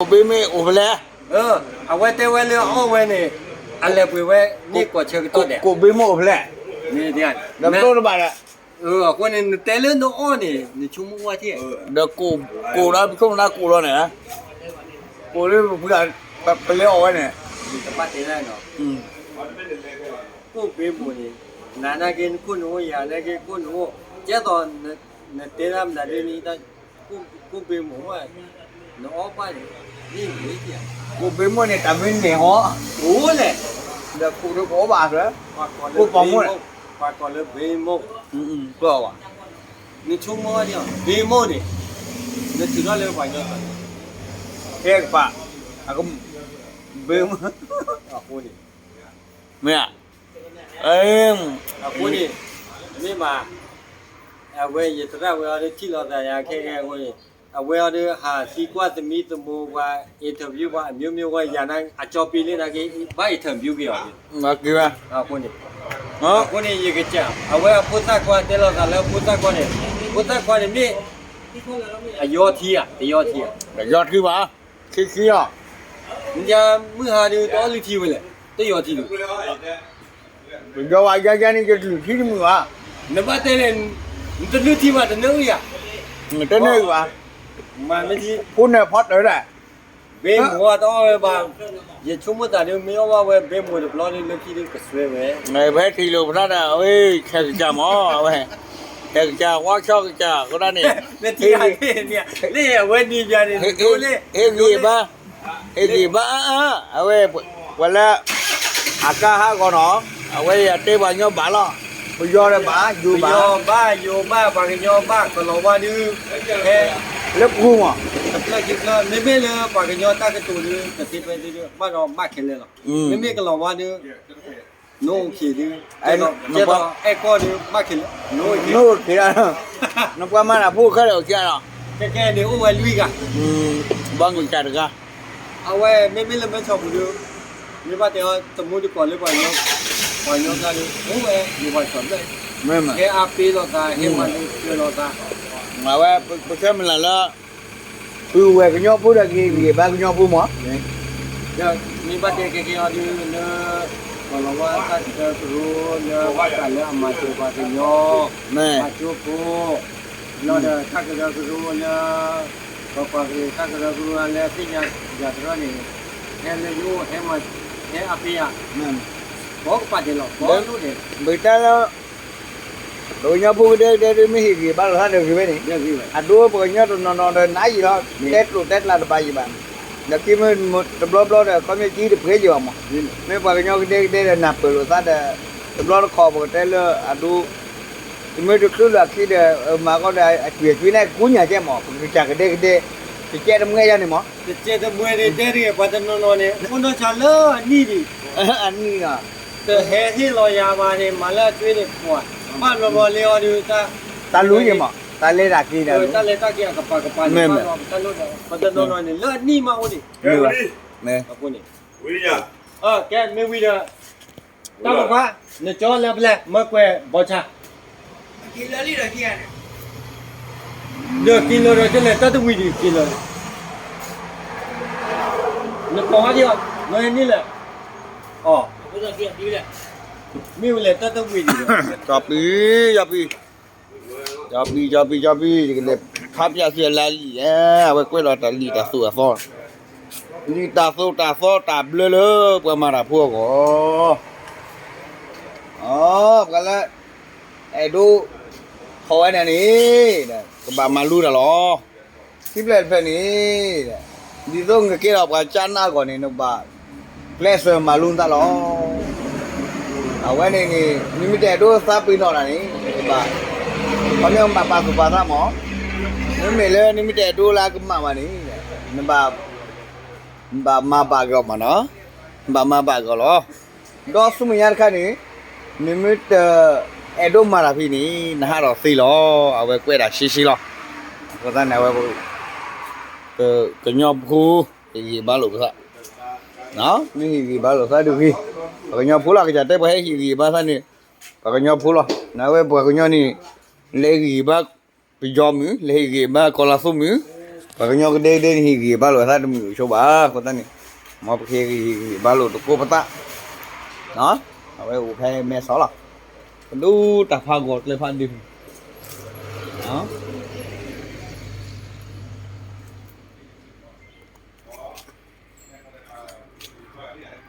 ကိၣ်ဘ့မ့ၢ်အိၣ်ဖဲလဲၣ်, အဝဲတဲဝဲလၢအအီၣ်ဝဲန့ၣ်, အလဲၤပှ့ၤဝဲန့ၣ်ကိးဆၢကတီၢ်ဒဲး, ကိၣ်ဘ့မ့ၢ်အိၣ်ဖဲလဲၣ်, ဒီးတဘၣ်ဒီး, အဃိန့ၣ် နတဲလၢနအီၣ်န့ၣ် နဆိကမိၣ်ဝဲထံၣ်, ဒီးကိၣ်ဒီး ပဆိကမိၣ်နကိၣ်လီၤန့ၣ်, ကိၣ်လၢပပှ့ၤ ပလဲၤအီၣ်ဝဲန့ၣ်, ကိၣ်ဘ့မ့ၢ်န့ၣ်, နၤနာ်က့နခိၣ်နူာ်အိၣ် ယၤနာ်က့ခိၣ်နူာ်အိၣ်, ကဲသိး နတဲဒၣ်မနုၤဒ်န့ၣ်, ကိၣ်ဘ့မ့ၢ်, နအီၣ်ဘၣ်န့ၣ်, ကိၣ်ဘ့မ့ၢ်န့ၣ် တၢ်မ့ၢ်န့ၢ်ဟီ, အိၣ်လဲၣ်, ဒီးကိၣ်ဒီးကအိၣ်ဘၣ်, ကိၣ်ပီမ့ၢ်, ပှၤကိးလၢဘ့မ့ၢ်, ဘၣ်, နဆိကမိၣ်ဝဲဒ်အံၤ ဘ့မ့ၢ်န့ၣ်, နထုးထီၣ်လၢပှၤကညီ, ကဲကပၤ, အက, ဘ့မ့ၢ်, အဃိန့ၣ်, မ့ၢ်ဧါ, အဃိန့ၣ်, မ့ၢ်မး, အဝဲယသရၣ်ဝဲအီၤဒီးထံၣ်လိာ်သးယၤခဲခဲအဃိန့ၣ်, အဝဲအီၤဒီးဟးသံကွၢ်သမံသမိးပှၤ interview ပှၤအမျိုးမျိုးဝဲယၤန့ၣ် အကၠီပံလၢနာ်က့ ဘၣ် interview က့ၤအီၤ, အဃိန့ၣ်, အဃိန့ၣ် ယကစၢ် အဝဲအဖိသၣ်ခွါတဲလိာ်သးလၢအဖိသၣ်ခွါန့ၣ်မ့ၢ်, အဖိသၣ်ခွါန့ၣ်မ့ၢ်, အယီထံဧါ တယီထံဧါ, ယီထံဘၣ်, ခံခံလီၤ, မ့ၢ်မုၢ်ဟါဒီးတအီၣ်လုၢ်ထံဝဲလဲၣ်, တယီထံဒီး ပယီၤဝဲယၤယၤန့ၣ် ယလုၢ်ထံတမုာ်ဘၣ်, နဘၣ်တဲလဲၣ်, နတလုၢ်ထံဘၣ်တနၢအုၣ်ယၤ, တနၢအုၣ်ဘၣ်, မ့ၢ်, ဖိန့ၣ်ဖီတၢၢ်ဒၣ်, ဘ့မိၢ်တအီၣ်ဝဲဘၣ်, ယဆိကမိၣ်သးဒီးမ့ၢ်အီၣ်ဘၣ်ဝဲဘ့မိၢ်တဘျီဒီးလၢခံဒီးကစွဲဝဲ, ဖဲထံၣ်လိာ်ပသးဒီး အဝဲ, ခဲကစၢ်မ့ၢ်, အဝဲ, ခဲကစၢ်ဝါဆီကစၢ်အဃိဒၣ်န့ၣ်, လၢအဝဲန့ၣ်, ဟ့ၣ်ဂံၢ်ဘါ ဟ့ၣ်ဂံၢ်ဘါအါအါ, အဝဲ, ပှၤလၢ, အကါဟးဂီၤနီၤ, အဝဲယတဲပှၤကညီဘၣ်လီၤ, ပယီၤဒီးဘၣ်, ယိၤဘၣ်, ပယီၤဘၣ်, ယိၤဘၣ်, ပှၤကညီဘၣ်, ကလီၤဝါဒုး, ဟဲ, လၢပူၤမး, တဖျၢၣ်ခံဖျၢၣ်, မ့မ့ၢ်လၢပှၤကညီတၢ်ကတိၤဒုး တသ့ဖဲသ့ဒုး ဘၣ်ဒီးဘၣ်ခဲလၢာ်လီၤ, မ့မ့ၢ်ကလီၤဝါဒုး, နအိၣ်ခံဒုး, ကဲဒီးအဲၣ်ကီၢ်ဒုး ဘၣ်ခဲလၢာ်, နအိၣ်ခံဒၣ်, နပှၤမၤတၢ်ဖိခဲလၢာ်အိၣ်ခံလီၤ, ခဲကဲန့ၣ်အိၣ်ဝဲလွံၢ်ဂၤ, ဘၣ်ကစၢ်တဂၤ အဝဲမ့မ့ၢ်လၢမဲဆီးပူၤဒီး, မ့ၢ်ဘၣ်တဲအီၤ တမူတကိးလၢပှၤ, ပှၤကညီကျါဒီး အိၣ်ဝဲယပှၤဆီၣ်ဘျဲၣ်, ဟဲအါပ့ၤလိာ်သး ဟဲမၤစၢၤလိာ်သး, အဝဲပဆၢမုၢ်လၢ်လၢ, ပုၢ်ဝဲၢ်ကညီဖိဒီးကဟ့ၣ်ဂံၢ်ဘါကညီဖိမး, ဒီးမ့ၢ်ဘၣ်တဲခဲကဲအီၤဒီးလၢ, ကလီၤဝါတၢ်ကရၢကရိလၢဘၣ်ဃးလၢအမၤစၢၤပှၤကညီ, မၤကၠိဖိ, လီၤဒီးတၢ်ကရၢကရိလၢ, ပပှၤကလုာ်တၢ်ကရၢကရိလၢသ့ၣ်ညါယၤတရီန့ၣ်, ဟဲလၢယအိၣ်, ဟဲအါပ့ၤယၤ, ကိးကပၤဒဲးလီၤ, ကိးလိၣ်ဒဲး, ဘၣ်တၢ်လၢ ပှၤကညီဖိကဒဲကဒဲဒုးမ့ၢ်ဟ့ၣ်ဂံၢ်ဘါလိာ်သးဒီးဂ့ၤဝဲန့ၣ်, အဒိပှၤကညီတနီၤနီၤဒီးနးယံာ်လီၤ, တဲတလိာ်တဲတလးတဘၣ်ယံာ်ဘၣ်, ဒီးခံမ့ၢ်တဘျီဘျီဒီး ခီမ့ၢ်ကံတပှဲၤယံာ်ဘၣ်မး, မ့ၢ်ပှၤကညီကဒဲကဒဲဒီးနၢ်ပၢၢ်လိာ်သးဒီး, တဘျီတခီၣ်ပကတဲလၢအဒိ, တမ့ၢ်တချုးလၢအခံဒီး မၤကီဒီးအကွံာ်အကွံာ်န့ၣ် ကူညၣ်ကဲမး ပကစၢ်ကဒဲကဒဲ, တကဲတမှဲယါန့ၣ်မး, တကဲတမှဲန့ၣ်တဲတဂ့ၤ ပှၤတနီၤနီၤန့ၣ် အိၣ်နီၢ်ဆါလၢအနံၣ်ဒံး, အနံၣ်လီၤ တဟဲဟ့ၣ်လီၤယၤဘၣ်န့ၣ် မၤလၢအသွ့န့ၣ်ပှၤ, ဘၣ်ဘျီဘျီလၢအီၤဒီး, တၢ်လူၤယံၤမး, တၢ်လဲၤတၢ်က့ၤဒီး, တၢ်လဲၤတၢ်က့ၤအကပၤကပၤန့ၣ်, ပတနီၤနီၤန့ၣ်လၢအနံၣ်မးအိၣ်ဒံး, အဃိန့ၣ်, ကဲမ့ၢ်ဝံၤဒီး, တၢ်ပိာ်ခွါ, နကၠီလၢပလဲၤမၢကွဲးဘီဆါ ဒီးက့ၤလီၤဒီးကလဲၤတၢ်တဝံၤဒံးက့ၤလီၤ, နကိးဝဲဒံးအီၤ, နဟဲန့ၣ်လဲၣ်, အီ, မ့ၢ်ဝဲလဲၤတၢ်တဝံၤဒံး, ကၠီပံ, ကၠီပံ, ကၠီပံ, ကၠီပံ, ယကလဲၤဖးပျၢ်သုလၢလံာ်, အဝဲကွဲးဒီးတၢ်လံာ်တၢ်သိၣ်တၢ်သီ, လံာ်တၢ်သိၣ်တၢ်သီတၢ်ဘျၢလၢပှၤမၤတၢ်ဖိအဂီၢ်, အ, ပှၤလၢ, အဲၣ်ဒိး, ထီၣ်ဝဲန့ၣ်န့ၣ်, ကဘၣ်မၤလူတၢ်လီၤ, ထံဖျဲးတဖျဲးန့ၣ်, ဒ်သိးနကကဲထီၣ်ပှၤကၢ်နးအဂီၢ်န့ၣ် နကဘၣ်, ကျဲးစၢးမၤလူနသးလီၤ, အဝဲန့ၣ်န့ၣ် နမ့ၢ်တအဲၣ်ဒိးသးပ့ၤနီၣ်တၢ်န့ၣ် နကဘၣ်, ခီပညီနဘၣ်ပာ်သူၣ်ပာ်သးမး, မ့မ့ၢ်လၢနမ့ၢ်တအဲၣ်ဒိးလၢအကမၣ်ဘၣ်န့ၣ်, နဘၣ် ဘၣ်မၤဘၣ်က့ၤအီၤမးနီၤ, ဘၣ်မၤဘၣ်က့ၤအီၤလီၤ, ဒီးဆူမဲာ်ညါတခါန့ၣ်, နမ့ၢ်တအဲၣ်ဒိးမၤတၢ်ဖဲန့ၣ် နဟးထီၣ်သ့လီၤ, အဝဲကွဲးဒၣ်ရှဲရှဲလီၤ, အဃိသတးန့ၣ်အဝဲ, ကညီဖိ, ဟ့ၣ်ဂံၢ်ဘါလိာ်ပသး, မ့ၢ်ဟ့ၣ်ဂံၢ်ဘါလိာ်သးဒုးဂ့ၤ, ပှၤကညီဖိလီၤ ကစၢ်တဲပှၤဟဲဟ့ၣ်ဂံၢ်ဘါသးန့ၣ်, ပှၤကညီဖိလီၤ, နဝဲပှၤကညီန့ၣ်, လဲၤဟ့ၣ်ဂံၢ်ဘါ, ပယီၤမုၢ် လဲၤဟ့ၣ်ဂံၢ်ဘါကီၤလၤသူမုၢ်, ပှၤကညီကဒဲကဒဲန့ၣ် ဟ့ၣ်ဂံၢ်ဘါလိာ်သးတမုာ်ဆိဘၣ် အဃိသတးန့ၣ်, မ်ပကဟ့ၣ်ဂံၢ်ဘါလိာ်သကိးပသး, အဝဲအိၣ်ဖဲမဲာ်စီၤလီၤ, ပဒိၣ်တၢ်ဖးဂီၤကျဲဖးဒိၣ်န့ၣ်,